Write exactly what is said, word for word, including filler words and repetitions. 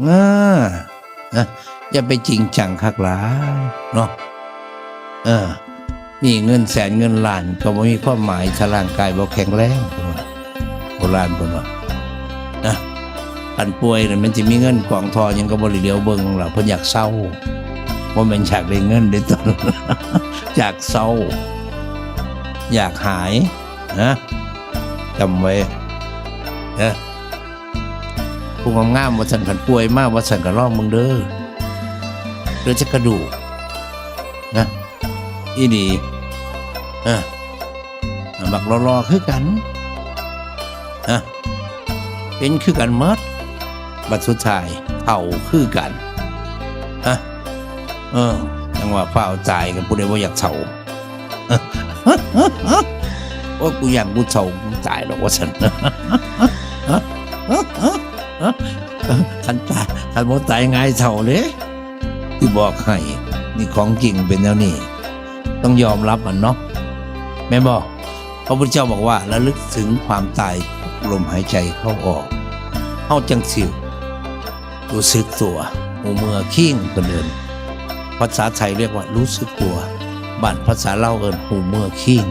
เออ นะ อย่าไปจริงจังคักหลายเนาะ เออ มีเงินแสนเงินล้านก็บ่มีความหมายถ้าร่างกายบ่แข็งแรง เพิ่นว่า โบราณเพิ่นว่า นะ คันป่วยน่ะมันสิมีเงินกองทอหยังก็บ่ได้เหลียวเบิ่งล่ะ เพิ่นอยากเซา บ่แม่นอยากได้เงินเด้อ อยากเซา อยากหาย นะ จำไว้ นะ ผู้งามๆ ว่าซั่น คันป่วยมาว่าซั่น ก็ลองเบิ่งเด้อ เหลือแต่กระดูก นะ อีหลี เออ บักหล่อๆ คือกัน นะ เป็นคือกันหมด บัดสุดท้ายเฒ่าคือกัน ฮะ เออ จั่งว่าฟ้าวตายกัน ผู้ใดบ่อยากเฒ่า โอ้ย กูย่านกูเฒ่า กูตายดอกว่าซั่น คันตาย คันบ่ตายง่ายเฒ่าเด้ สิบอกให้ นี่ของจริงเป็นแนวนี้ ต้องยอมรับมันเนาะ แม่นบ่ พระพุทธเจ้าบอกว่าระลึกถึงความตายทุกลมหายใจเข้าออก เฮาจั่งสิรู้สึกตัว ฮู้เมื่อคิง เพิ่นเอิ้น ภาษาไทยเรียกว่ารู้สึกตัว บ้านภาษาลาวเอิ้นฮู้เมื่อคิง